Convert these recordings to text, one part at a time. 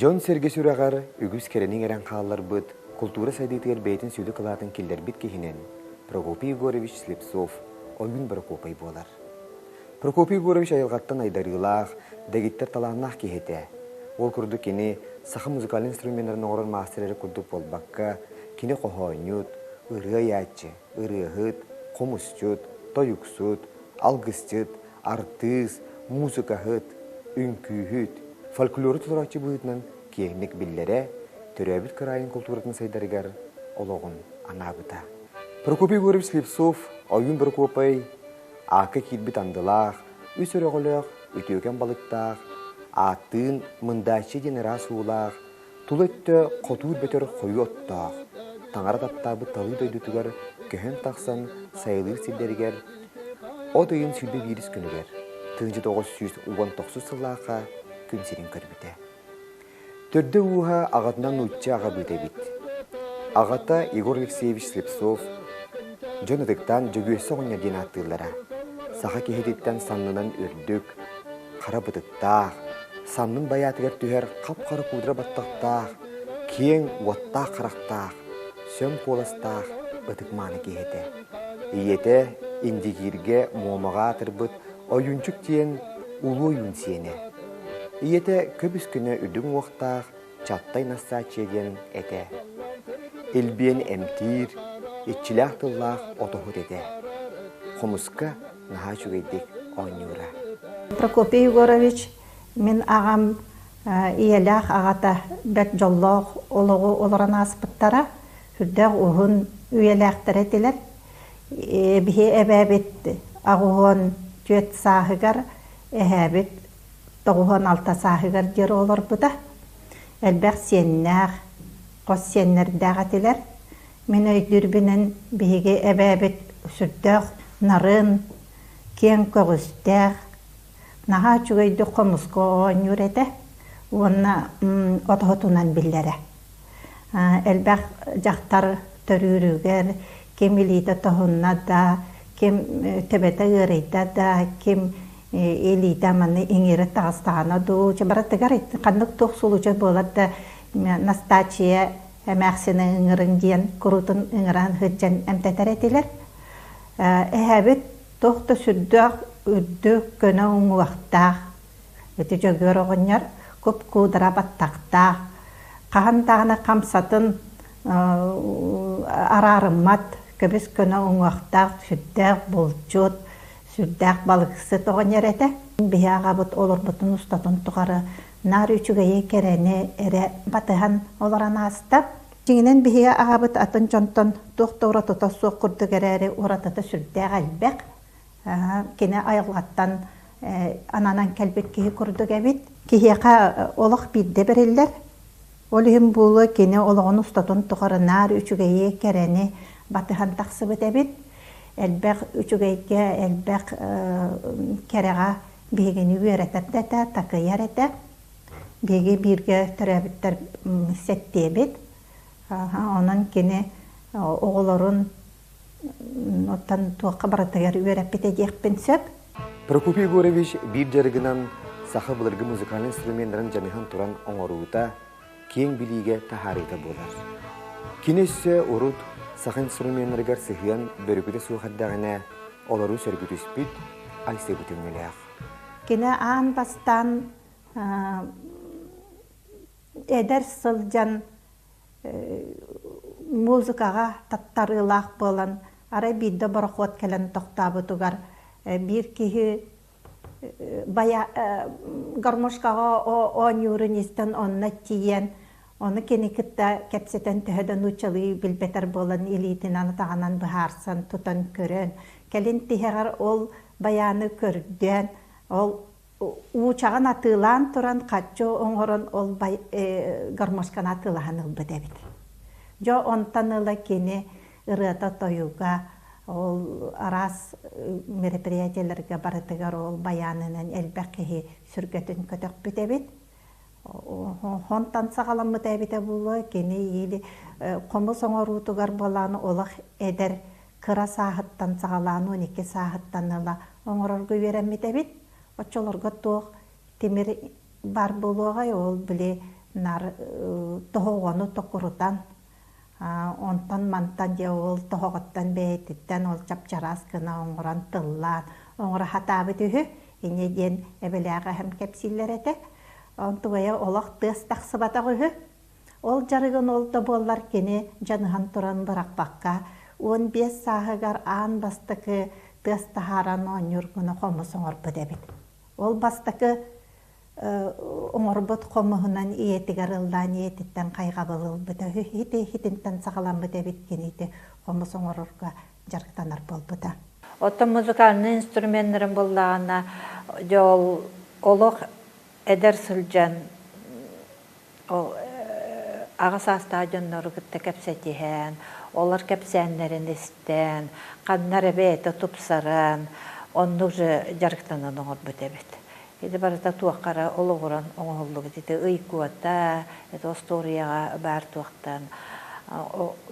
Дьон-сэргэ сүрэҕэр үгүс кэрэни иҥэрэн хаалларбыт, култуура сайдыытыгар бэйэтин сүдү кылаатын киллэрбит киһинэн Прокопий Егорович Слепцов, Ойуун Борокуопай буолар. Прокопий Егорович айылҕаттан айдарыылаах, дэгиттэр талааннаах киһи этэ. Ол курдук кини саха музыкальнай инструменнарын оҥорор маастар эрэ курдук буолбакка, кини хоһоонньут, ырыа айааччы, ырыаһыт, хомусчут, тойуксут, алгысчыт, артыыс, музыкаһыт, үҥкүүһүт, фольклору толорооччу быһыытынан киэҥник биллэрэ, төрөөбүт кыраайын култууратын сайдарыгар олоҕун анаабыта. Прокопий Егорович Слепцов, Ойуун Прокопай аакка киирбит андылаах, үс өрөҕөлөөх, үтүөкэн балыктаах, ааттыын Мындааччы диэн ыраас уулаах, Тула өттө хотуур бөтөр хойуу оттоох, таҥара таптаабыт талыы дойдутугар көһөн тахсан сайылыыр сирдэригэр от ыйын 21 күнүгэр 1919 сыллаахха күн сирин көрбүтэ. Төрдө-ууһа аҕатынан нуучча аҕабыыта эбит. Аҕата Егор Алексеевич Слепцов дьон ытыктаан Дьөгүөссэ оҕонньор диэн ааттыыллара. Саха киһититтэн саннынан үрдүк, хара бытыктаах, саннын байаатыгар түһэр хап-хара куудара баттахтаах, киэҥ уоттаах харахтаах, сөҥ куоластаах ытык-мааны киһи этэ. Ийэтэ Индигииргэ Муомаҕа аатырбыт Ойуунчук диэн улуу ойуун сиэнэ. Ийэтэ көбүс-көнө үрдүк уҥуохтаах Чаттай Нассааччыйа диэн этэ. Илбиэн эмтиир, иччилээх тыллаах отоһут этэ. Хомуска наһаа үчүгэйдик оонньуура. Прокопий Егорович мин аҕам ийэлээх аҕата бэрт дьоллоох олоҕу олорон ааспыттара, сүрдээх уһун үйэлээхтэрэ этилэр. Биһи эбээбит 84 сааһыгар, эһээбит 96 сааһыгар диэри олорбута. Элбэх сиэннээх, хос сиэннэрдээх этилэр. Мин өйдүүрбүнэн биһиги эбээбит сүрдээх нарын, киэҥ көҕүстээх, наһаа үчүгэйдик хомуска оонньуур этэ уонна отоһутунан биллэрэ. Элбэх дьахтар төрүүрүгэр ким илиитэ тоһунна да, ким төбөтө ыарыйда да, ким илиитэ маны иҥиирэ таҕыстаҕына дуу, барытыгар ханнык туох сулуча буолар да Настааччыйа эмээхсини ыҥырыҥ диэн куруутун ыҥыран сылдьан эмтэтэр этилэр. Эһэбит туох да сүрдээх үрдүк көнө уҥуохтаах, ити Дьөгүөр оҕонньор куп-куудара баттахтаах, хаһан даҕаны хамсатын араарыммат көбүс-көнө уҥуохтаах, сүрдээх булчут, сүрдээх балыксыт оҕонньор этэ. Биһи аҕабыт олорбутун устатын тухары наар үчүгэйи, кэрэни эрэ батыһан олорон ааста. Дьиҥинэн биһиги аҕабыт атын дьонтон туох да уратыта суох курдук эрээри уратыта сүрдээх элбэх. Кини айылҕаттан ананан кэлбит киһи курдук эбит. Киһиэхэ олох биирдэ бэриллэр. Ол иһин буолуо кини олоҕун устатын тухары наар үчүгэйи, кэрэни батыһан тахсыбыт эбит. Элбэх үчүгэйгэ, элбэх кэрэҕэ биһигини үөрэтэр да этэ, такыйар этэ. Биһиги бииргэ төрөөбүттэр сэттиэбит. Онон кини оҕолорун оттон туохха барытыгар үөрэппитэ диэхпин сөп. Прокопий Егорович биир дьарыгынан саха былыргы музыкальнай инструменнарын дьаныһан туран оҥоруута, киэҥ билиигэ таһаарыыта буолар. Кини өссө урут саха инструменнарыгар сыһыан бөрүкүтэ суох эрдэҕинэ олору сөргүтүспүт, айсыбыт өҥөлөөх. Кини аан бастаан эдэр сылдьан музыкаҕа таттарыылаах буолан, арай биирдэ борохуот кэлэн тохтообутугар биир киһи бая гармошкаҕа оонньуурун истэн онно тиийэн, ону кини кытта кэпсэтэн төһө да нууччалыы билбэтэр буолан илиитинэн атаҕынан быһаарсан тутан көрөн, кэлин тиһэҕэр ол байааны көрдөөн, ол уучаҕын атыылаан туран хаччы оҥорон ол гармошканы атыылаһан ылбыт эбит. Дьэ онтон ыла кини ырыата-тойуга ол араас мероприятиеларга барытыгар ол байаанынан элбэх киһи сүргэтин көтөхпүт эбит. Онтон саҕаламмыта эбитэ буолуо кини или хомус оҥоруутугар буолаан олох эдэр кыра сааһыттан саҕалаан 12 сааһыттан ыла оҥорорго үөрэммит эбит. Оччолорго туох тимир баар буолуоҕай, ол били Нар тоһоҕону токурутан, онтон-мантан дьэ ол тоһоҕоттон бэйэтиттэн ол чап-чараас гына оҥорон тыллаан оҥоро сатаабыт үһү. Инньэ диэн эбэлээх эһэм кэпсииллэр этэ. Онтугайа олох тыас тахсыбатах үһү. Ол дьарыгын ол да буоллар кини дьаныһан туран бырахпакка, 15 сааһыгар аан бастакы тыас таһааран оонньуур гына хомус оҥорбут эбит. Ол бастакы оҥорбут хомуһунан ийэтигэр ыллаан ийэтиттэн хайҕабыл ылбыта үһү. Ити иһитинтэн саҕаламмыт эбит кини ити хомус оҥорорго дьарыктанар буолбута. Оттон музыкальнай инструменнарын буллаҕына, дьэ ол олох эдэр сылдьан ол аҕа саастаах дьоннору кытта кэпсэтиһэн, олор кэпсээннэрин истэн, ханна эрэ бэйэтэ тупсаран, оннук же дьарыктанан оҥорбут эбит. Ити барыта туохха эрэ олоҕуран оҥоһуллубут. Ити ый куота, это остуоруйаҕа баар туохтан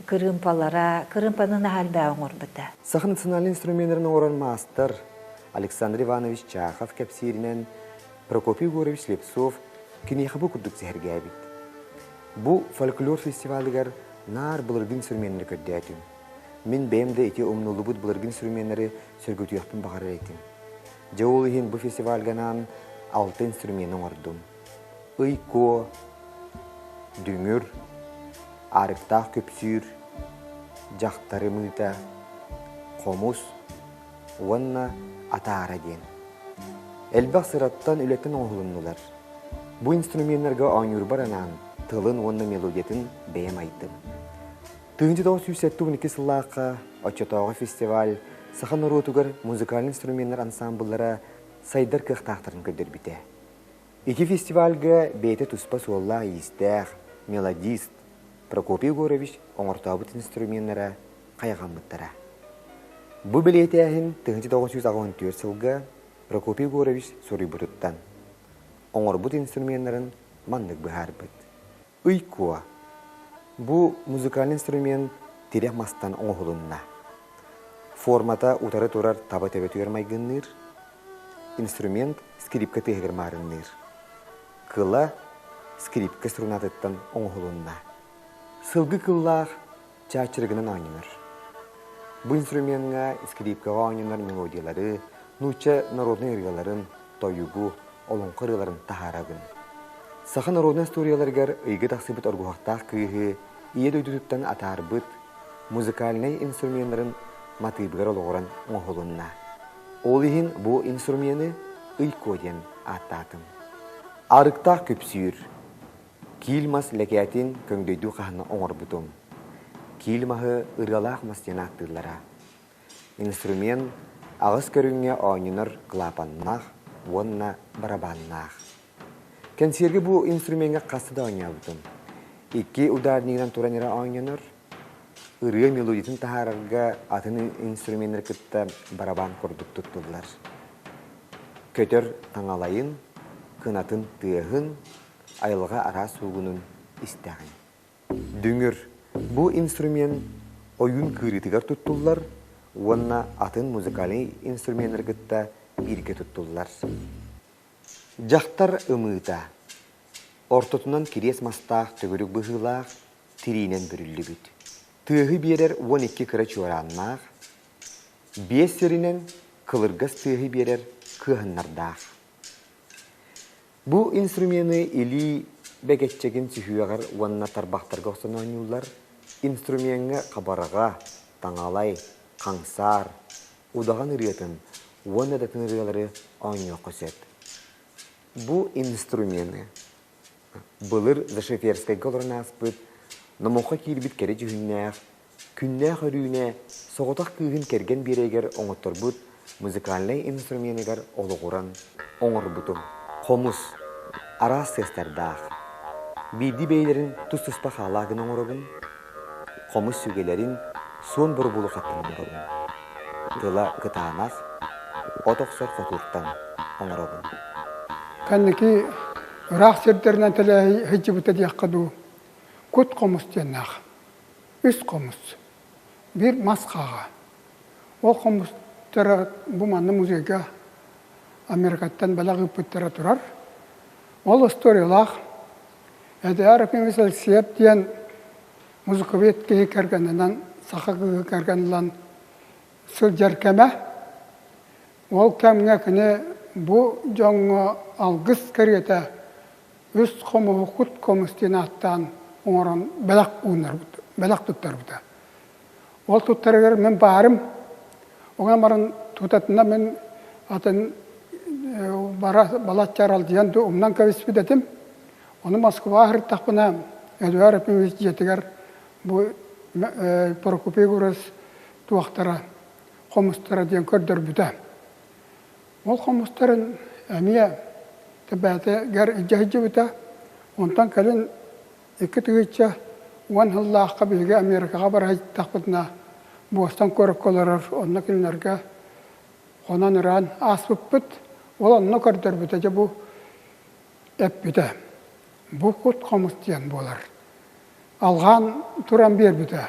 кырыымпалара, кырыымпаны наһаа элбэҕи оҥорбута. Саха национальнай инструменнарын оҥорор маастар Александр Иванович Чахов кэпсииринэн, Прокопий Егорович Слепцов киниэхэ бу курдук сэһэргээбит. Бу фольклор фестивалыгар наар былыргы инструменнары көрдөөтүм. Мин бэйэм да ити умнуллубут былыргы инструменнары сөргүтүөхпүн баҕарар этим. Дьэ ол иһин бу фестивальга анаан алта инструмены оҥордум. Ый куо, дүҥүр, аарыктаах күпсүүр, дьахтар ымыыта, хомус уонна атаара диэн. Элбэх сыраттан үлэттэн оҥоһулуннулар. Бу инструменнарга оонньуурбар анаан тылын уонна мелодиятын бэйэм айдым. 1972 сыллаахха оччотооҕу фестиваль саха норуотугар музыкальнай инструменнар ансаамбыллара сайдар кыахтаахтарын көрдөрбүтэ. Ити фестивальга бэйэтэ туспа суоллаах-иистээх, мелодист Прокопий Егорович оҥортообут инструменнара хайҕаммыттара. Бу бэлиэтээһин 1984 сылга Прокопий Егорович суруйбутуттан оҥорбут инструменнарын маннык быһаарбыт. Ый куо. Бу музыкальный инструмент тирэх мастан оҥоһулунна. Формата утары турар таба төбөтүгэр майгынныыр. Инструмент скрипка тыаһыгар маарынныыр. Кыла скрипка струнатыттан оҥоһулунна. Сылгы кыллаах чаачырыгынан оонньонор. Бу инструмеҥҥа скрипкаҕа оонньонор мелодиялары, нуучча народнай ырыаларын, тойугу, олоҥхо ырыаларын таһаарабын. Саха народнай историяларыгар ыйга тахсыбыт оргуһахтаах кыыһы ийэ дойдутуттан атаарбыт музыкальнай инструменнарын матыыбыгар олоҕуран оҥоһулунна. Ол иһин бу инструмены ый-куо диэн ааттаатым. Арыктаах күпсүүр Киил мас лэкээтин көҥдөйдүү хаһан оҥорбутум. Киил маһы ырыалаах мас диэн ааттыыллара. Инструмент аҕыс көрүҥҥэ оонньонор клапаннаах уонна барабаннаах. Кэнсиэргэ бу инструмеҥҥа хаста да оонньообутум. Икки ударнигынан туран эрэ оонньонор. Ырыа мелодиятын таһаарарга атын инструменнары кытта барабан курдук туттуллар. Көтөр таҥалайын, кынатын тыаһын, айылҕа араас суугунун истэҕин. Дүҥүр бу инструмент ойуун кыырыытыгар туттуллар уонна атын музыкальнай инструменнары кытта бииргэ туттуллар. Дьахтар ымыыта ортотунан кириэс мастаах төгүрүк быһыылаах тириинэн бүрүллүбүт. Тыаһы биэрэр 12 кыра чуорааннаах, биэс сиринэн кылыргас тыаһы биэрэр кыаһыннардаах. Бу инструмены илии бэгэччэгин сүһүөҕэр уонна тарбахтарга охсон оонньууллар. Инструмеҥҥа хабарҕа, таҥалай, хаҥсаар, удаҕан ырыатын уонна да атын ырыалары оонньуохха сөп. Бу инструмены былыр Зашиферскайга олорон ааспыт номоххо киирбит кэрэ дьүһүннээх, күннээх Өрүүнэ соҕотох кыыһын кэргэн биэрэгэр оҥотторбут музыкальнай инструменыгар олоҕуран оҥорбутум. Хомус араас тыастардаах. Биирдии бэйэлэрин тус-туспа хаалаах гына оҥоробун. Хомус сүгэлэрин суон боробулухаттан оҥоробун. Тыла кытаанах, от охсор хотууртан оҥоробун. Кэнники ыраах сирдэринэн тэлээһи сылдьыбыта диэххэ дуу, кут хомус диэннээх. Үс хомус. Биир мас хааҕа. Ол хомустара бу манна музейга Америкаттан бэлэх ыыппыттара турар. Ол историялаах. Эдуард Ефимович Алексеев диэн музыковед киһи кэргэнинэн саха кыыһы кэргэн ылан сылдьар кэмэ. Ол кэмҥэ кини бу дьоҥҥо алгыс кэриэтэ үс хомуһу кут хомус диэн ааттаан оҥорон бэлэх ууннарбыт, бэлэх туттарбыта. Ол туттарыгар мин баарым. Оҥон баран тутатына мин атын бара балачча аралдьыйан умнан кэбиспит этим. Ону Москваҕа сырыттахпына Эдуард Ефимович дьиэтигэр бу Прокопий Егорович туохтара хомустара диэн көрдөрбүтэ. Ол хомустарын эмиэ тэбээтигэр илдьэ сылдьыбыта. Онтон кэлин 2010 сыллаахха биһиги Америкаҕа бара сылдьтахпытына Бостон куоракка олорор, онно кинилэргэ хонон ыран ааспыппыт. Ол онно көрдөрбүтэ дьэ бу эппитэ. Бу кут хомус диэн буолар. Алҕаан туран биэрбитэ.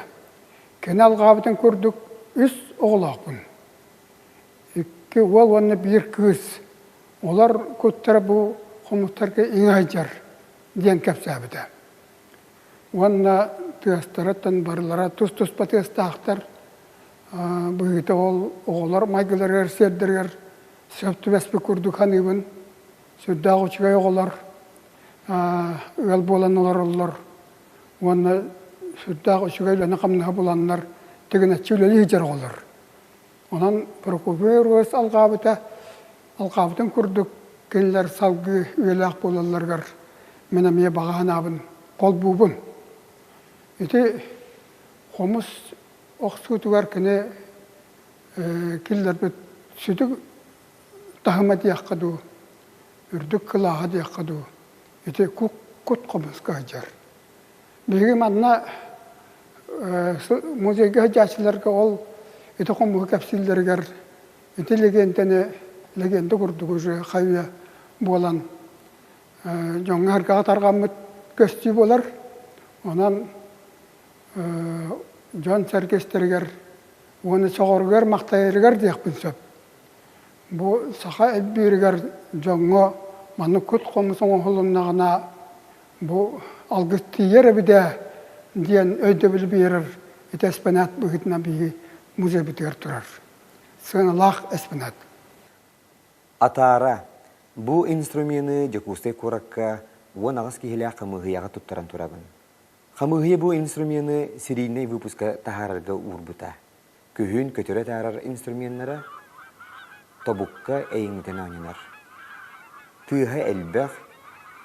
Кини алҕаабытын курдук үс оҕолоохпун. Икки уол уонна биир кыыс. Олор куттара бу хомустарга иҥэ сылдьар диэн кэпсээбитэ. Уонна тыастарыттан барылара тус-туспа тыастаахтар. Быһыыта ол оҕолор майгыларыгар, сиэрдэригэр сөп түбэспит курдук саныыбын. Сүрдээх үчүгэй оҕолор ыал буолан олороллор уонна сүрдээх үчүгэй үлэни-хамнаһы буланнар тигинэччи үлэлии сылдьар оҕолор. Онон Прокопий Руос алҕаабыта, алҕаабытын курдук кинилэр салгыы үйэлээх буолалларыгар мин эмиэ баҕа санаабын холбуубун. Ити хомус охсуутугар кини киллэрбит сүтүк таһыма диэххэ дуу, үрдүк кылааһа диэххэ дуу, ити кут хомуска сылдьар. Биһиги манна музейга сылдьааччыларга ол ити хомуһу кэпсииллэригэр ити легендэни легенда курдук уже хайа буолан дьоҥҥо харгаҕа тарҕаммыт көстүү буолар. Онон дьон сэргэстэригэр уонна сөҕөрүгэр махтайарыгар диэхпин сөп. Бу саха элбииригэр дьоҥҥо маннык кут хомус оҥоһулуннаҕына бу алгыс тиийэр эбит ээ диэн өйдөбүлү биэрэр ити эспэнээт быһыытынан биһиги музейбытыгар турар. Сыаналаах эспэнээт. Атаара, бу инструмены Дьокуускай куоракка 18 киһилээх хамыыһыйаҕа туттаран турабын. Хамыыһыйа бу инструмены серийнэй выпуска таһаарарга уурбута. Күһүн көтөрө таарар инструменнара тобукка эйиҥнэтэн оонньонор. Тыаһа элбэх,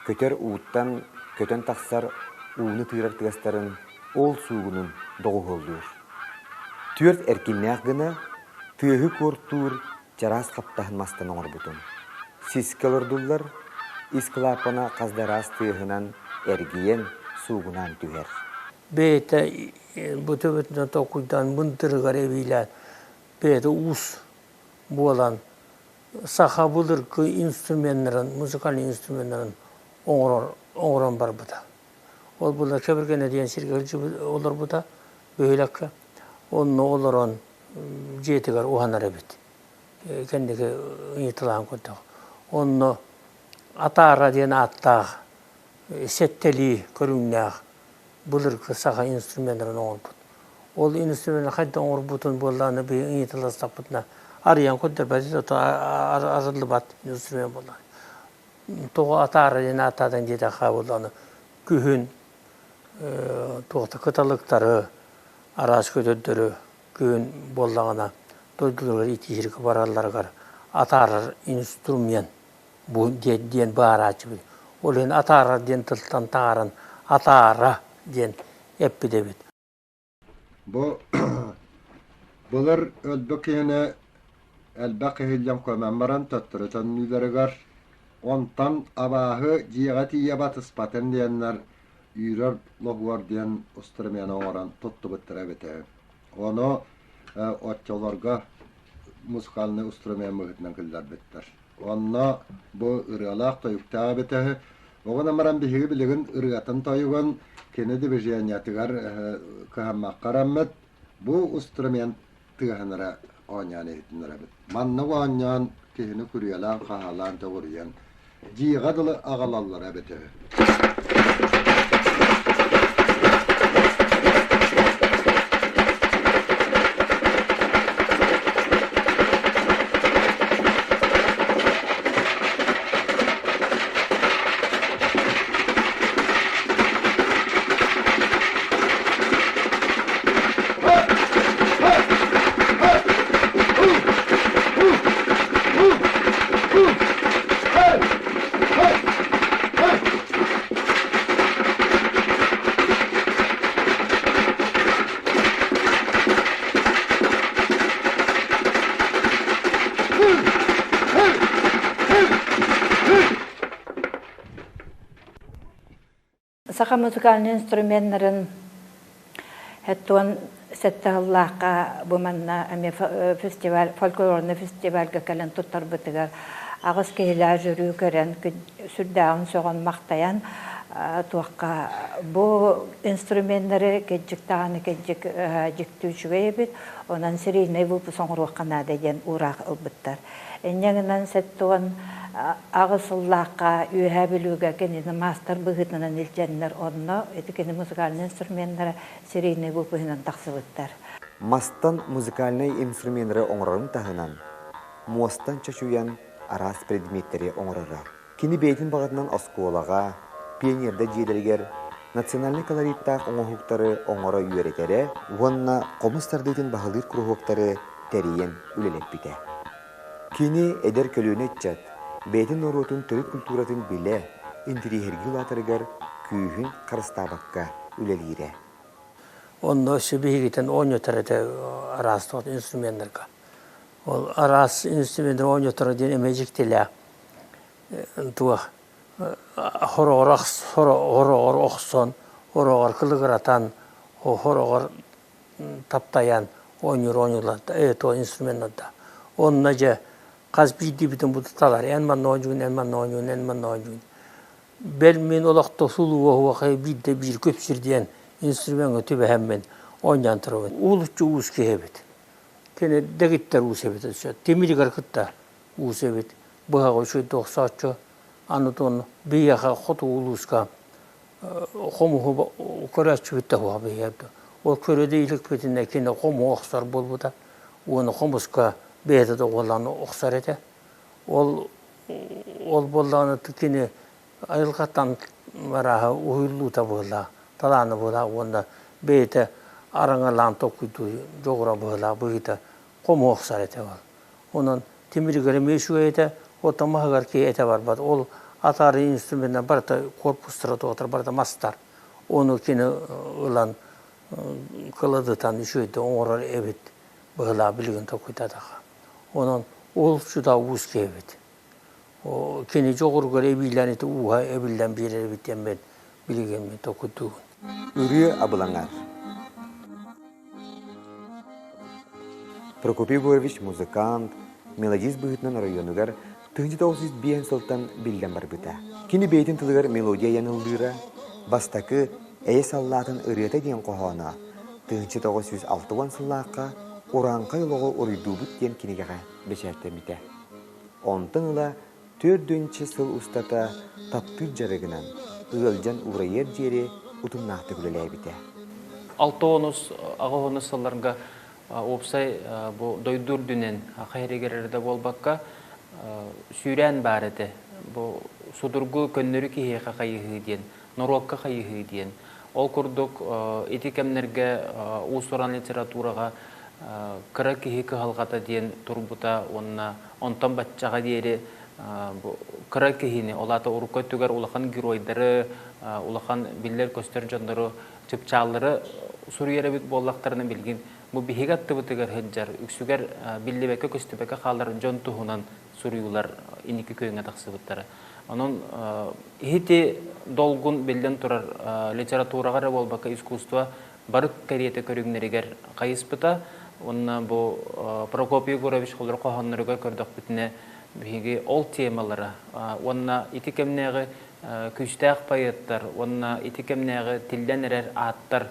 көтөр ууттан көтөн тахсар ууну тыырар тыастарын ол суугунун доҕуһуоллуур. Түөрт эркиннээх гына тыаһы куортуур чараас хаптаһын мастан оҥорбутум. Сискэ олордуллар, ис кылааппана хас да араас тыаһынан эргийэн, суугунаан түһэр. Бэйэтэ бу төбөтүнэн толкуйдаан мындырыгар эбиилээн бэйэтэ уус буолан саха былыргы инструменнарын, музыкальнай инструменнарын оҥорор оҥорон барбыта. Ол була Кэбиргэнэ диэн сиргэ олорбута бөһүөлэккэ. Онно олорон дьиэтигэр уһанар эбит. Кэнники ыйыталаан көрдөх. Онно Атаара диэн ааттаах сэттэлии көрүҥнээх былыргы саха инструменнарын оҥорбут. Ол инструмены хайдах оҥорбутун буоллаҕына биһиги ыйыталастахпытына арыйан көрдөрбөт арыллыбат инструмент буоллаҕа. Тоҕо атаара диэн ааттаатыҥ диэтэххэ буоллаҕына күһүн туохта кыталыктары араас көтөрдөрү күһүн буоллаҕына дойдуларыгар итииргэ баралларыгар атаарар инструмент бу диэн баарааччыбыт. Ол иһин атаарар диэн тылтан таһааран атаара диэн эппит эбит. Бу былыр өлбүт киһини элбэх иһиллэн көмөн баран төттөрү төннүүлэригэр онтон абааһы дьиэҕэ тиийэ батыспатын диэннэр үүрэр лоһуор диэн устурумены оҥорон туттубуттара эбитэ. Ону оччолорго музыкальнай устурумен быһыытынан киллэрбиттэр. Онно бу ырыалаах-тойуктаах эбитэ үһү. Оҕонон баран биһиги билигин ырыатын-тойугун кини движениетыгар кыһаммакка эраммыт бу инструмент тыаһын эрэ оонньоон иһитиннэрэбит. Маннык оонньоон киһини күрүөлээн-хаһаалаан төгүрүйэн дьиэҕэ дылы аҕалаллара эбитэ үһү. Саха музыкальнай инструменнарын 77 сыллаахха бу манна эмиэ фестиваль, фольклорный фестивальга кэлэн туттарбытыгар аҕыс киһилээх жюри көрөн сүрдээҕин сөҕөн махтайан туохха бу инструменнары кэддьик даҕаны кэддьик дьикти үчүгэй эбит, онон серийнэй выпуск оҥоруохха наада диэн уураах ылбыттар. Инньэ гынан 78 сыллаахха Үөһээ Бүлүүгэ кинини маастар быһыытынан илдьэннэр онно ити кини музыкальнай инструменнара серийный выпуһунан тахсыбыттар. Мастан музыкальнай инструменнары оҥорорун таһынан, муостан чочуйан араас предметтэри оҥороро. Кини бэйэтин баҕатынан оскуолаҕа, пионерда дьиэлэригэр национальнай колориттаах оҥоһуктары оҥоро үөрэтэрэ уонна хомус тардыытын баһылыыр куруһуоктары тэрийэн үлэлэппитэ. Кини эдэр көлүөнэ ыччат бэйэтин норуотун төрүт культуратын билэ, интириэһиргии улаатарыгар күүһүн харыстаабакка үлэлиирэ. Онно өссө биһигитин оонньотор этэ араас инструменнарга. Ол араас инструменнар оонньоторо диэн эмиэ дьиктилээх. Туох хороҕор хороҕор охсон, хороҕор кылыгыратан, хороҕор таптайан оонньуур оонньуулар то инструменнарда. Онно дьэ хас биирдиибитин бутуталар. Эн манна оонньуугун, эн манна оонньуугун, эн манна оонньуугун. Бэл мин олохто сулууга оһуохай биирдэ биир көпсүр диэн инструмеҥҥа түбэһэммин оонньоон турабын. Уолуччу уус киһи эбит. Кини дэгиттэр уус эбит өссө. Тимиригэр кытта уус эбит. Быһаҕы үчүгэйдик охсооччу. Аны туон биһиэхэ хотугу улууска хомуһу көрөөччүбүт да суох биһиэхэ. Ол көрө да иликпитинэ кини хомуһу охсор буолбута. Уонна хомуска бэйэтэ да уоллаан охсор этэ. Ол ол буоллаҕына кини айылҕаттан арааһа уһуйуллуута быһыылаах, талаана быһыылаах уонна бэйэтэ араҥалаан толкуйдуу дьоҕура быһыылаах быһыыта хомуһу охсор этэ ол. Онон тимиригэр эмиэ үчүгэй этэ, оттон маһыгар киһи этэ барбат. Ол атаары инструменнар барыта корпустара туохтар барыта мастар. Ону кини ылан кыладытан үчүгэйдик оҥорор эбит быһыылаах билигин толкуйдаатахха. Онон ол сюда уус киһи эбит. Кини дьоҕуругар эбиилээн ити ууһа эбиллэн биэрэр эбит диэн билигин мин толкуйдуубун. Ырыа абылаҥар. Прокопий Егорович музыкант, мелодист быһыытынан оройуонугар 1905 сылтан биллэн барбыта. Кини бэйэтин тылыгар мелодия айан ыллыыра, бастакы «Эйэ саллаатын ырыата» диэн хоһооно 1960 сыллаахха «Урааҥхай олоҕу уруйдуубут» диэн кинигэҕэ бэчээттэммитэ. Онтон ыла төрдүнчү сыл устата таптыыр дьарыгынан ыалдьан уурайыар диэри утумнаахтык үлэлээбитэ. Алта онус, аҕа онус сылларга уопсай бу дойду үрдүнэн хайырыгар эрэ да буолбакка сүүрээн баар этэ. Бу судургу көннөрү киһиэхэ хайыһыы диэн, норуокка хайыһыы диэн. Ол курдук ити кэмнэргэ уус-уран литератураҕа кыра киһи кыһалҕата диэн турбута уонна онтон баччаҕа диэри бу кыра киһини, ол аата урукку өттүгэр улахан геройдары, улахан биллэр-көстөр дьоннору, чыпчааллары суруйар эбит буоллахтарына билигин бу биһиги аттыбытыгар сылдьар, үксүгэр биллибэккэ-көстүбэккэ хаалар дьон туһунан суруйуулар инники күөҥҥэ тахсыбыттара. Онон иһити долгун биллэн турар литератураҕа эрэ буолбакка искусство бары кэриэтэ көрүҥнэригэр хайыспыта. Уонна бу Прокопий Егорович холоро хоһоонноругар көрдөхпүтүнэ биһиги ол темалара уонна ити кэмнээҕи күүстээх поэттар уонна ити кэмнээҕи тиллэн эрэр ааттар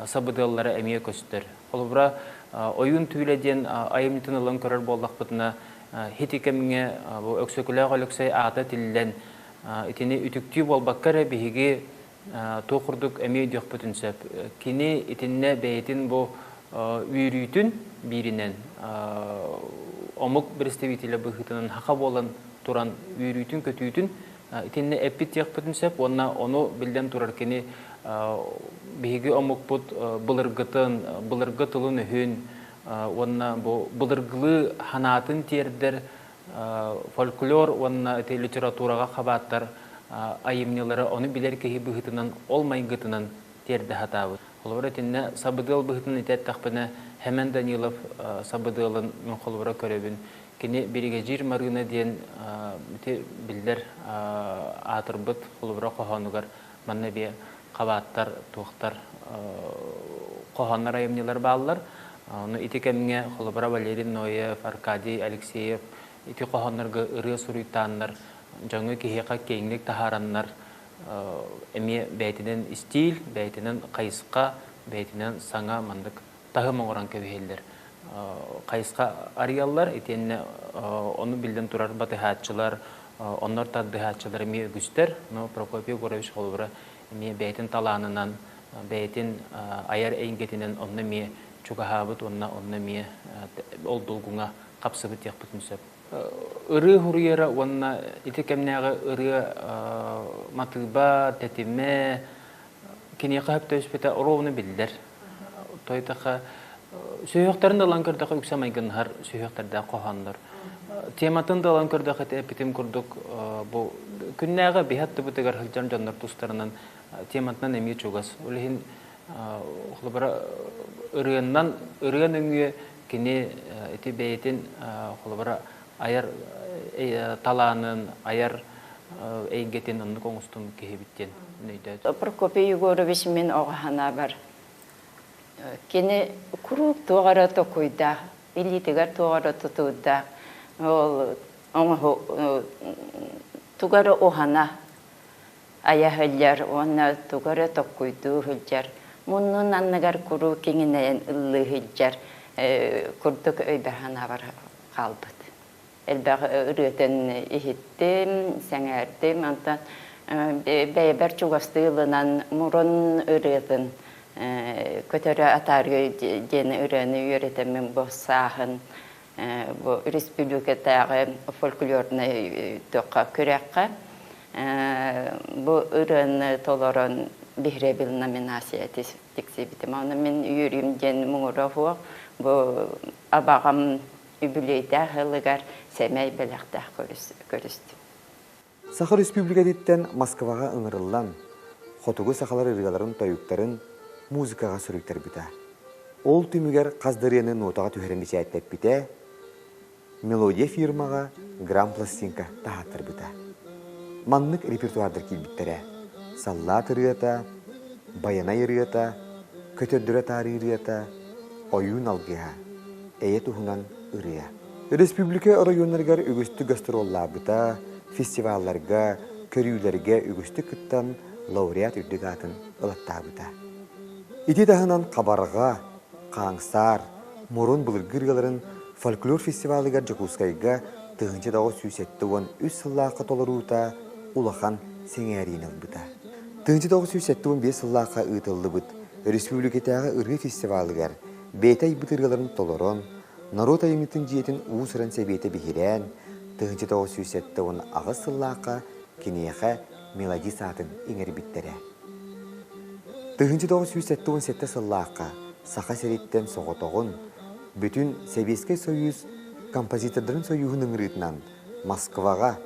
сабыдыаллара эмиэ көстөр. Холобура, Ойуун түүлэ диэн айымньытын ылан көрөр буоллахпытына, ити кэмҥэ бу Өксөкүлээх Өлөксөй аата тиллэн, итини үтүктүү буолбакка эрэ биһиги туох курдук эмиэ өйдүөхпүтүн сөп. Кини итиннэ бэйэтин бу үөрүүтүн бииринэн омук представителэ быһыытынан хаха буолан туран үөрүүтүн-көтүүтүн итиннэ эппит диэхпитин сөп уонна ону биллэн турар кини биһиги омукпут былыргытын, былыргы тылын-өһүн уонна бу былыргылыы ханаатын тиэрдэр фольклор уонна ити литератураҕа хабааттар айымньылары ону билэр киһи быһыытынан ол майгытынан тиэрдэ сатаабыт. Холобура итиннэ сабыдыал быһыытынан итэттэхпинэ Хэмэн Данилов сабыдыалын мин холобура көрөбүн. Кини Биригэдьиир Марыына диэн ити биллэр аатырбыт холобура хоһоонугар манна бие. хабааттар, туохтар хоһооннор айымньылар бааллар. Ону ити кэмҥэ холобура Валерий Ноев, Аркадий Алексеев ити хоһооннорго ырыа суруйтааннар, дьоҥҥо киһиэхэ киэҥник таһаараннар эмиэ бэйэтинэн истиил, бэйэтинэн хайысха, бэйэтинэн саҥа маннык таһым оҥорон кэбиһэллэр. Хайысха арыйаллар, итиэннэ ону биллэн турар батыһааччылар, оннор тардыһааччылар эмиэ үгүстэр. Но Прокопий Егорович холобура эмиэ бэйэтин талаанынан, бэйэтин айар эйгэтинэн онно эмиэ чугаһаабыт уонна онно эмиэ ол долгуҥа хапсыбыт диэхпитин сөп. Ырыа хуруйара уонна ити кэмнээҕи ырыа матыыба, тэтимэ киниэхэ сөптөспүтэ ровно биллэр. Тойтаха сүһүөхтэрин да ылан көрдөхө үксэ майгыннаһар сүһүөхтэрдээх хоһооннор. Тематын да ылан көрдөхө эппитим курдук бу күннээҕи биһи аттыбытыгар сылдьар дьоннор тустарынан тематынан эмиэ чугас. Ол иһин холобура ырыаннан ырыа нөҥүө кини ити бэйэтин холобура айар талаанын, айар эйгэтин оннук оҥостун киһибит диэн өйдөөтүм. Прокопий Егорович мин оҕо санаабар кини куруук туох эрэ токуйдаах, илиитигэр туох эрэ тутуурдаах, ол оҥоһу тугу эрэ уһана айа сылдьар уонна тугу эрэ токкуйдуу сылдьар, муннун анныгар куруук киҥинэйэн ыллыы сылдьар курдук өйбөр-санаабар хаалбыт. Элбэх ырыатын иһиттим, сэҥээрдим, онтон бэйэбэр чугастыы ылынан мурун ырыатын көтөрө атаарыы диэн ырыаны үөрэтэммин бу сааһын бу республикатааҕы фольклорнай туохха күрэххэ бу ырыаны толорон биһирэбил номинация тиксибитим. Ону мин үөрүүм диэн муҥура суох. Бу абаҕам үбүлүөйдээх ыалыгар сэмэй бэлэхтээх көрүстүм. Саха Республикатыттан Москваҕа ыҥырыллан, хотугу сахалар ырыаларын-тойуктарын музыкаҕа суруйтарбыта. Ол түмүгэр хас да ырыаны нотаҕа түһэрэн бэчээттэппитэ, Мелодия фирмаҕа грампластинка таһааттарбыта. Маннык репертуардар киирбиттэрэ: Саллаат ырыата, Байанай ырыата, Көтөрдөрө таарыы ырыата, Ойуун алгыһа, Эйэ туһунан ырыа. Республика оройуоннарыгар үгүстүк гастроллаабыта, фестивалларга, көрүүлэргэ үгүстүк кыттан лауреат үрдүк аатын ылаттаабыта. Ити таһынан хабарҕа, хааҥсаар, мурун былыргы ырыаларын фольклор фестивалыгар Дьокуускайга 1973 сыллаахха толоруута улахан сэҥээриини ылбыта. 1975 сыллаахха ыытыллыбыт республикатааҕы ырыа фестивалыгар бэйэтэ айбыт ырыаларын толорон, норуот айымньытын дьиэтин уус-уран сэбиэтэ биһирээн, 1978 сыллаахха киниэхэ мелодист аатын иҥэрбиттэрэ. 1977 сыллаахха Саха сириттэн соҕотоҕун бүтүн Сэбиэскэй Союз композитордарын союһун ыҥырыытынан Москваҕа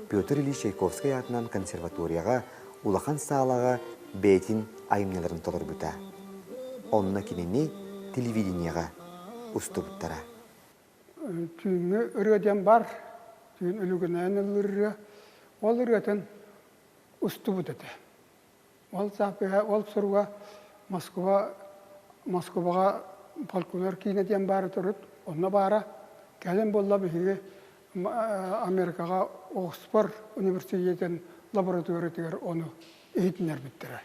Петр Ильич Чайковскай аатынан консерваторияҕа улахан саалаҕа бэйэтин айымньыларын толорбута. Онно кинини телевидениеҕэ устубуттара. Түүҥҥү ырыа диэн баар, түүн үлүгүнээн ыллыыр ырыа. Ол ырыатын устубут этэ. Ол запиһа, ол суруга Москва, Москваҕа фольклор киинэ диэн баара турут, онно баара. Кэлин буолла биһиги Америкаҕа Оксфорд университетын лабораториятыгар ону иһитиннэрбиттэрэ.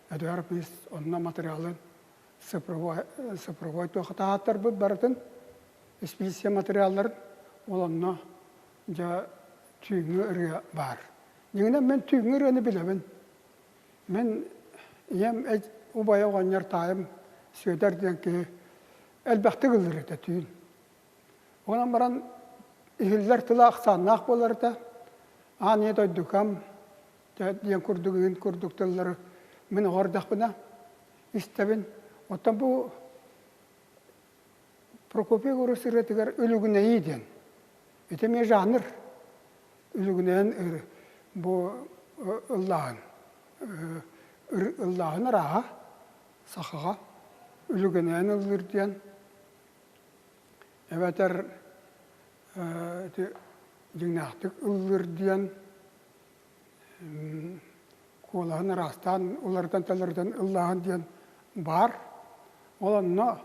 Эдуард Мис онно материалын цифровой, цифровой туох таһааттарбыт барытын, испииссийэ материалларын ол онно дьэ түүҥҥү ырыа баар. Дьиҥинэн мин түүҥҥү ырыаны билэбин. Мин ийэм убайа оҕонньор таайым Сүөдэр диэн киһи элбэхтик ыллыыр этэ түүн. Онон баран иһиллэр тыла ахсааннаах буолар этэ. Аан ийэ дойдукам диэн курдук ыын курдук тыллары мин оҕо эрдэхпинэ истэбин. Оттон бу Прокопий Егорович ырыатыгар Үлүгүнэйии диэн. Ити эмиэ жанр. Үлүгүнэйэн ыры бу ыллааһын. Ыллааһын арааһа сахаҕа үлүгүнэйэн ыллыыр диэн эбэтэр ити дьиҥнээхтик ыллыыр диэн. куолаһын араастаан уларытан-тэлэритэн ыллааһын диэн баар. Ол онно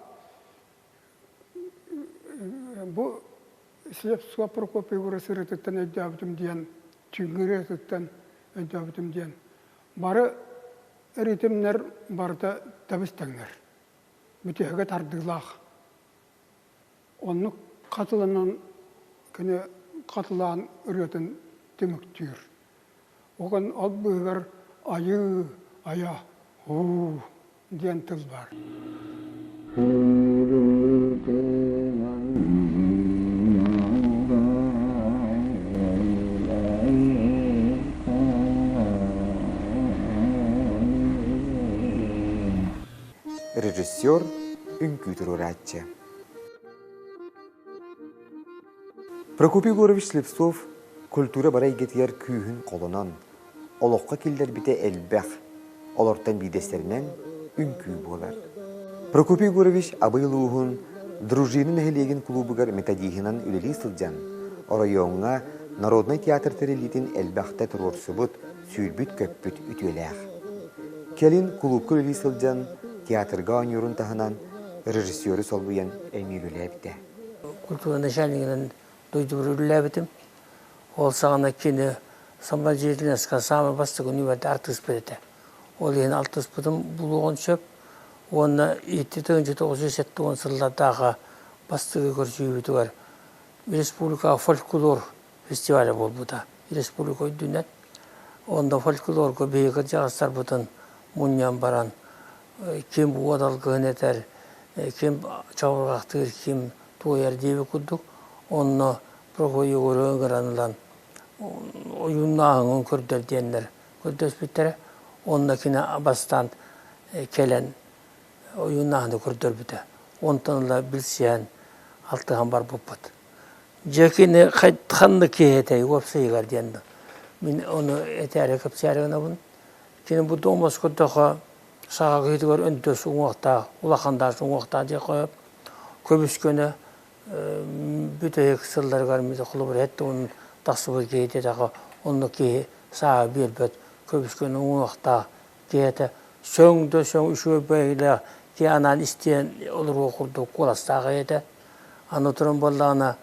бу Слепцов Прокопий Егорович ырыатыттан өйдөөбүтүм диэн, түүҥҥү ырыатыттан өйдөөбүтүм диэн бары ритмнэр барыта тэбис-тэҥнэр. Бүтүһүгэ тардыылаах. Оннук хатыланан кини хатылаан ырыатын түмүктүүр. Оҕон ол быыһыгар айыы, айа, һуу диэн тыл баар. Режиссер үҥкүү туруорааччы. Прокопий Егорович Слепцов культура бары эйгэтигэр күүһүн холонон, олоххо киллэрбитэ элбэх, олортон биирдэстэринэн үҥкүү буолар. Прокопий Егорович Абый улууһун Дружина нэһилиэгин кулуубугар методиһынан үлэлии сылдьан, оройуоҥҥа народнай театр тэриллиитин элбэхтэ туруорсубут, сүүрбүт-көппүт үтүөлээх. Кэлин кулуупка үлэлии сылдьан, театрга оонньуурун таһынан режиссеру солбуйан эмиэ үлэлээбитэ. Культура начальнигынан дойдубар үлэлээбитим. Ол саҕана кини самодеятельноска саамай бастакы нүмерде артыыспыт этэ. Ол иһин алтыспытым булуоҕун сөп. Уонна 1970 сыллардаахы бастакы көрсүһүүбүтүгэр республикаҕа фольклор фестиваля буолбута. Республика үрдүнэн. Онно фольклорга биһиги кырдьаҕастарбытын мунньан баран ким уот алгыһын этэр, ким чабырҕахтыыр, ким туойар диэбит курдук, онно Прокопий Егоровы ыҥыран ылан ойууннааһыҥын көрдөр диэннэр көрдөспүттэрэ. Онно кини бастаан кэлэн ойууннааһыны көрдөрбүтэ. Онтон ыла билсиһэн, алтыһан барбыппыт. Дьэ кини ханнык киһи этэй уопсайыгар диэн мин ону этээри кэпсээри гынабын. Кини бу дуомас көрдөхө саха киһитигэр өндөс уҥуохтаах, улахан даас уҥуохтаах диэххэ сөп. Көбүс-көнө бүтэһик сылларыгар холобур эт уон тахсыбыт киһи диэтэххэ оннук киһи сааһы биэрбэт көбүс-көнө уҥуохтаах киһи этэ. Сөҥ да сөҥ үчүгэй бэйэлээх киһи анаан истиэн олоруо курдук куоластаах этэ. Аны туран буоллаҕына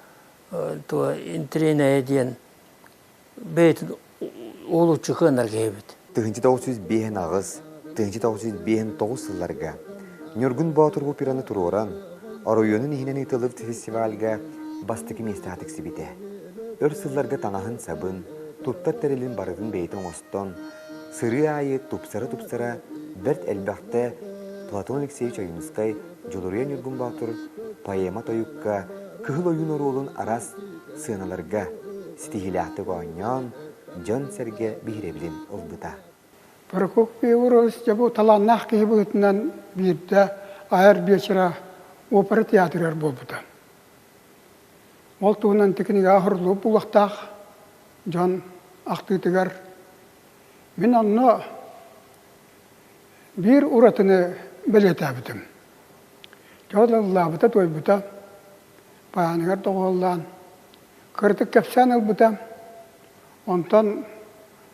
туо интириэнэйэ диэн бэйэтин уолуччу кыанар киһи эбит. 1958, 1959 сылларга Ньургун Боотур операны туруоран, оройуонун иһинэн ыытыллыбыт фестивальга бастакы миэстэҕэ тиксибитэ. Өр сылларга таҥаһын-сабын, туттар тэрилин барытын бэйэтэ оҥостон, сырыы аайы тупсара-тупсара бэрт элбэхтэ Платон Алексеевич Ойуунускай Дьулуруйа Ньургун Боотур поэма тойукка Кыһыл ойуун оруолун араас сыаналарга ситиһиилээхтик оонньоон, дьон-сэргэ биһирэбилин ылбыта. Прокопий Егорович дьэ бу талааннаах киһи быһыытынан биирдэ айар биэчэрэ опера театрыгар буолбута. Ол туһунан ити кинигэҕэ суруллубут буолуохтаах дьон ахтыытыгар мин онно биир уратыны бэлиэтээбитим. Дьон ыллаабыта-туойбута, бааныгар доҕуһуоллаан, кыратык кэпсээн ылбыта. Онтон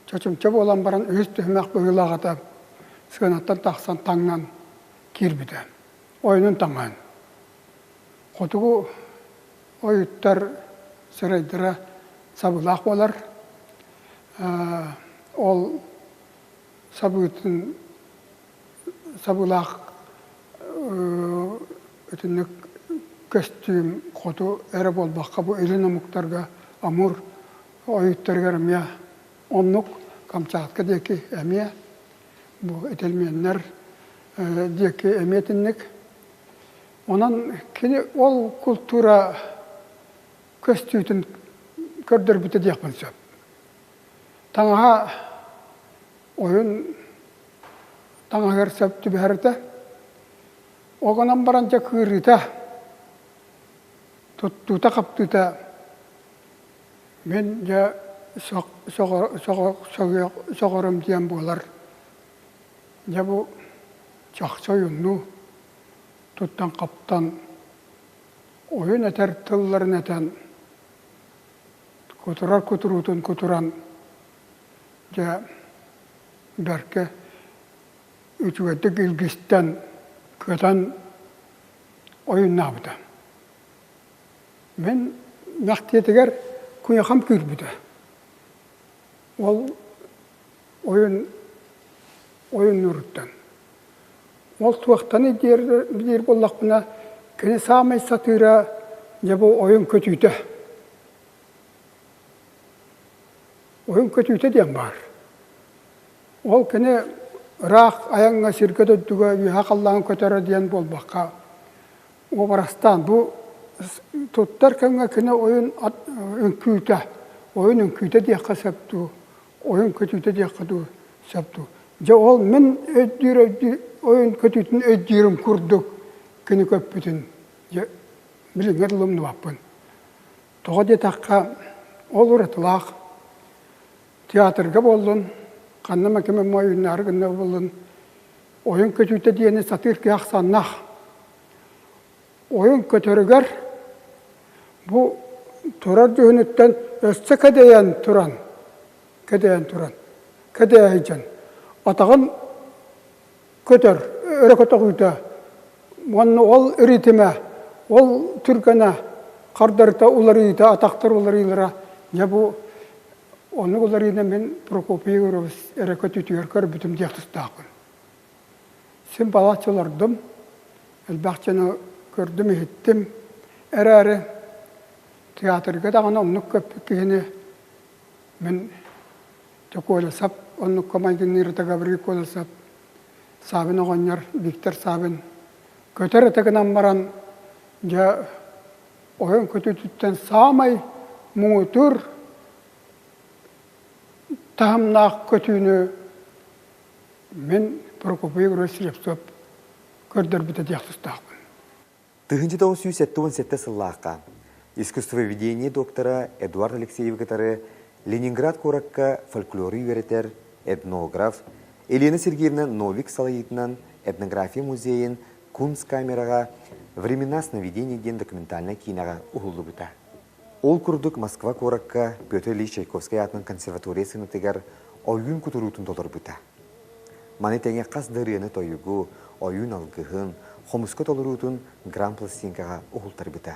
чочумча буолан баран үһүс түһүмэх быһыылаах этэ сыанаттан тахсан таҥнан киирбитэ. Ойунун таҥаһын. Хотугу ойуттар сырайдара сабыылаах буолар. Ол сабыытын сабыылаах итинник көстүүм хоту эрэ буолбакка бу илин омуктарга Амур ойуттарыгар эмиэ оннук Камчатка диэки эмиэ бу ительменнэр диэки эмиэ итинник. Онон кини ол култуура көстүүтүн көрдөрбүтэ диэхпин сөп. Таҥаһа ойун таҥаһыгар сөп түбэһэр этэ. Ол гынан баран дьэ кыырыыта, туттуута-хаптыыта мин дьэ сөҕөрүм диэн буолар. Дьэ бу чахчы ойуннуу туттан-хаптан ойун этэр тылларын этэн кутурар кутуруутун кутуран дьэ. бэркэ үчүгэйдик илгистэн, кытан ойуннаабыта. Мин мэхтиэтигэр куйахам күүрбүтэ. Ол ойун ойуннууруттан. Ол туохтан диир, диир буоллахпына, кини саамай сатыыра дьэ бу ойун көтүүтэ. Ойун көтүүтэ диэн баар. Ол кини ыраах айаҥҥа сиргэ-дойдуга үөһэ халлаан көтөрө диэн буолбакка, уобарастаан бу туттар кэмҥэ кини ойун үҥкүүтэ, ойун үҥкүүтэ диэххэ сөп дуу, ойун көтүүтэ диэххэ дуу сөп дуу. Дьэ ол мин өйдүүр өйдүүр ойун көтүүтүн өйдүүрүм курдук кини көппүтүн дьэ билиҥҥэ дылы умнубаппын. Тоҕо диэтэххэ, ол уратылаах театрга буоллун, ханна эмэ ким эмэ ойуннаары гынна буоллун, ойун көтүүтэ диэни сатыыр киһи ахсааннаах. Ойун көтөрүгэр бу турар дьүһүнүттэн өссө кэдэйэн туран, кэдэйэн туран, кэдэйэ сылдьан, атаҕын көтөр, өрө көтөҕүүтэ уонна ол ритмэ, ол түргэнэ, хардарыта уларыйыыта, атахтар уларыйыылара дьэ бу оннук уларыйыыны мин Прокопий Егорович эрэ көтүүтүгэр көрбүтүм диэх тустаахпын. Син балачча олордум, элбэх дьону көрдүм-иһиттим. Эрээри театрга даҕаны оннук көппүт киһини мин Колесов, оннукка майгынныыр Гаврил Колесов, Савин оҕонньор, Виктор Савин көтөр этэ гынан баран, дьэ, ойон көтүүтүттэн саамай муҥутуур таһымнаах көтүүнү мин Прокопий Егорович Слепцов көрдөрбүтэ диэх тустаахпын. 1977 сыллаахха искусствоведение доктора Эдуард Алексеевы кытары Ленинград куоракка фольклору үөрэтэр этнограф Елена Сергеевна Новик салайыытынан этнография музейын Кунсткамераҕа «Времена сновидений» диэн документальнай киинэҕэ уһуллубута. Ол курдук Москва куоракка Петр Ильич Чайковскай аатынан консерватория сыанатыгар ойуун кутуруутун толорбута. Маны тэҥэ хас да ырыаны-тойугу, ойуун алгыһын, хомуска толоруутун гран-пластинкаҕа уһултарбыта.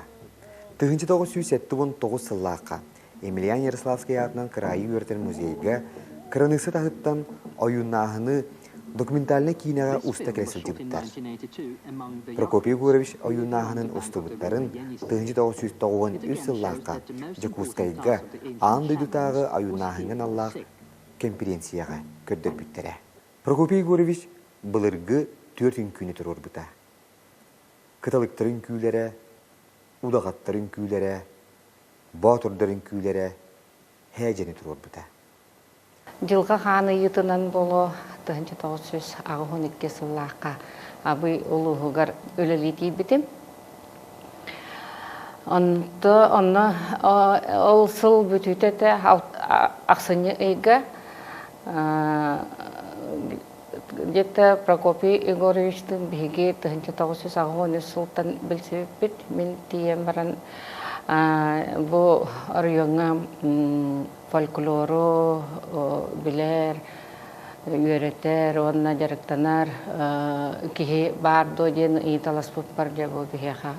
1979 сыллаахха Емельян Ярославскай аатынан кыраайы үөрэтэр музейга кыраныысса таһыттан ойууннааһыны документальнай киинэҕэ уста кэлэ сылдьыбыттар. Прокопий Егорович ойууннааһынын устубуттарын 1993 сыллаахха Дьокуускайга аан дойдутааҕы ойууннааһыҥҥа аналлаах кэмпириэнсийэҕэ көрдөрбүттэрэ. Прокопий Егорович былыргы түөрт үҥкүүнү туруорбута. Кыталыктар үҥкүүлэрэ, удаҕаттар үҥкүүлэрэ, боотурдар үҥкүүлэрэ һээдьэни туруорбута. Дьылҕа хаан ыйыытынан буолуо 1982 сыллаахха Абый улууһугар үлэлии тиийбитим. Онто онно ол сыл бүтүүтэ этэ ахсынньы ыйга где-то Прокопий Егоровичтыын биһиги 1983 сылтан билсибиппит. Мин тиийэн баран бу оройуоҥҥа фольклору билэр, үөрэтэр уонна дьарыктанар киһи баар дуо диэн ыйыталаспыппар дьэ бу биһиэхэ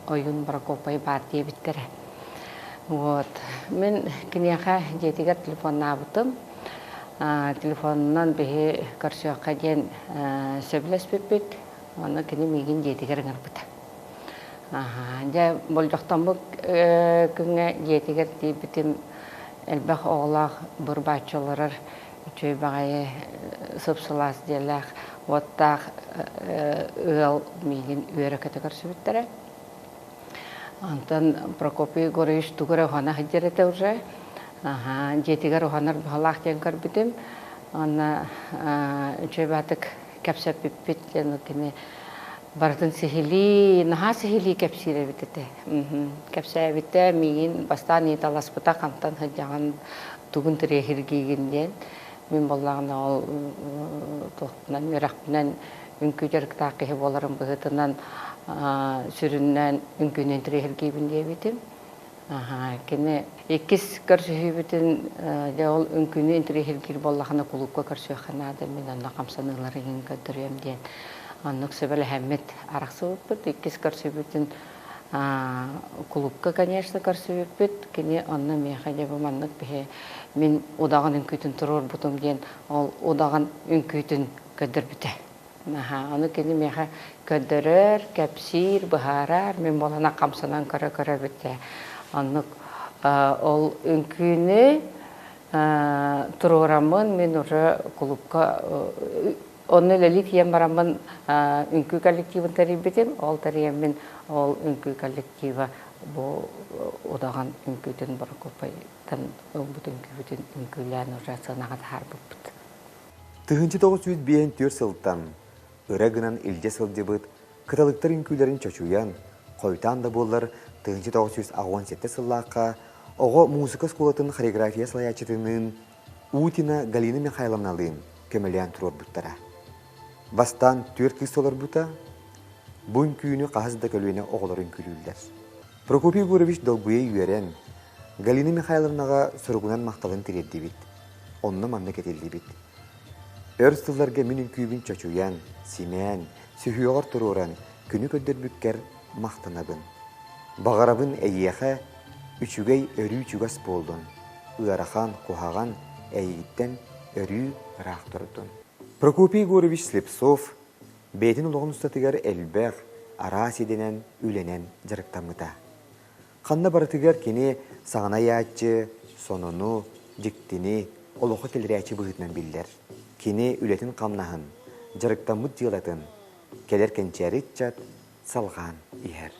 Ойуун Прокопай баар диэбиттэрэ. Вот. Мин киниэхэ дьиэтигэр телефоннаабытым. Телефонунан биһи көрсүөххэ диэн сөбүлэспиппит. Ону кини миигин дьиэтигэр ыҥырбыта. Дьэ, болдьохтоммут күҥҥэ дьиэтигэр тиийбитим элбэх оҕолоох бурбааччы олорор үчүгэй баҕайы сып-сылаас дьиэлээх, уоттаах ыал миигин үөрэ-көтө көрсүбүттэрэ. Онтон Прокопий Егорович тугу эрэ уһана сылдьар этэ уже. Дьиэтигэр уһанар баҕалаах диэн көрбүтүм. Уонна үчүгэй баатык кэпсэппиппит диэн кини барытын сиһилии, наһаа сиһилии кэпсиир эбит этэ. Кэпсээбитэ миигин бастаан ыйыталаспыта хантан сылдьаҕын, тугун тириэһиргиигин диэн. Мин буоллаҕына ол туохпунан үөрэхпинэн үҥкүү дьарыктаах киһи буоларым быһыытынан сүрүннээн үҥкүүнү интириэһиргиибин диэбитим. Кини иккис көрсүһүүбүтүн дьэ ол үҥкүүнү интэриэһиргиир буоллахына кулуупка көрсүөххэ наада, мин онно хамсаныылары иҥин көрдөрүөм диэн оннук сүбэлэһэммит арахсыбыппыт. Иккис көрсүбүтүн кулуупка, конечно, көрсүбүппүт. Кини онно миэхэ дьэ бу маннык биһи мин удаҕан үҥкүүтүн туруорбутум диэн ол удаҕан үҥкүүтүн көрдөрбүтэ. Наһаа ону кини миэхэ көрдөрөр, кэпсиир, быһаарар, мин буолана хамсанан көрө-көрө бүтэ. Оннук ол үҥкүүнү туруораммын мин уже кулуупка онно үлэлии тиийэн бараммын үҥкүү коллективын тэрийбитим. Ол тэрийэммин ол үҥкүү коллектива бу удаҕан үҥкүүтүн Борокуоппайтан ылбыт үҥкүүбүтүн үҥкүүлээн уже сыанаҕа таһаарбыппыт. 1954 сылтан ыра гынан илдьэ сылдьыбыт кыталыктар үҥкүүлэрин чочуйан, хойутаан да буоллар 1987 сыллаахха оҕо муусука оскуолатын хореография салайааччытыныын Утина Галина Михайловналыын көмөлөөн туруорбуттара. Бастаан түөрт кыыс толорбута, бу үҥкүүнү хаһыс да көлүөнэ оҕолор үҥкүүлүүллэр. Прокопий Егорович долгуйа үөрэн, Галина Михайловнаҕа суругунан махталын тириэрдибит. Онно маннык этиллибит. Өр сылларга мин үҥкүүбүн чочуйан, симээн, сүһүөҕэр туруоран күнү көрдөрбүккэр махтанабын. Баҕарабын эйиэхэ үчүгэй өрүү чугас буоллун, ыарахан, куһаҕан эйигиттэн өрүү ыраах турдун. Прокопий Егорович Слепцов бэйэтин олоҕун устатыгар элбэх араас идэнэн, үлэнэн дьарыктаммыта. Ханна барытыгар кини саҥаны айааччы, сонуну, дьиктини, олоххо киллэрээччи быһыытынан биллэр. Кини үлэтин-хамнаһын, дьарыктаммыт дьыалатын кэлэр кэнчээри ыччат салҕаан иһэр.